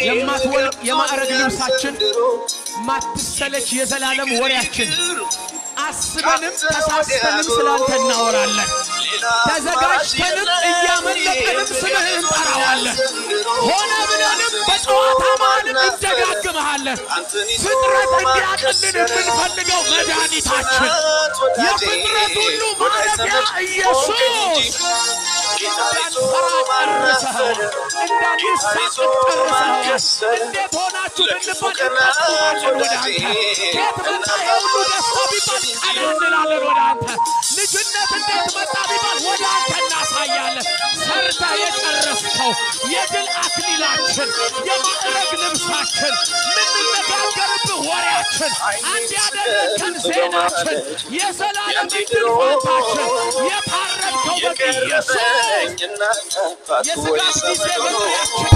የማትወልቅ የማዕረግ ልብሳችን፣ ማትሰለች የዘላለም ወሬያችን፣ አስበንም ተሳስተንም ስላንተ እናወራለን። ተዘጋጅተንም እያመለጠንም ስምህን እንጠራዋለን። ሆነ ብለንም በጨዋታ መሃልም እንደጋግመሃለን። ፍጥረት እንዲያቅልን የምንፈልገው መድኃኒታችን፣ የፍጥረት ሁሉ ማረፊያ ኢየሱስ፣ እንዳንፈራ ጨርሰኸዋል። እንዳንሳቀቅ ጨርሰኸዋል። እንዴት ሆናችሁ ብንባል እንጠቁማለን ወደ አንተ። ከየት መጣ ይሄ ሁሉ ደስታ ቢባል ቀና እንላለን ወደ አንተ። ልጅነት እንዴት መጣ ቢባል ወደ አንተ እናሳያለን። ሰርተህ የጨረስከው የድል አክሊላችን፣ የማዕረግ ልብሳችን፣ ምንነጋገርብህ ወሬያችን፣ አንድ ያደረግከን ዜናችን፣ የዘላለም ዕድል ፋንታችን፣ የታረድከው በግ ኢየሱስ፣ የስጋት ጊዜ መጥሪያችን።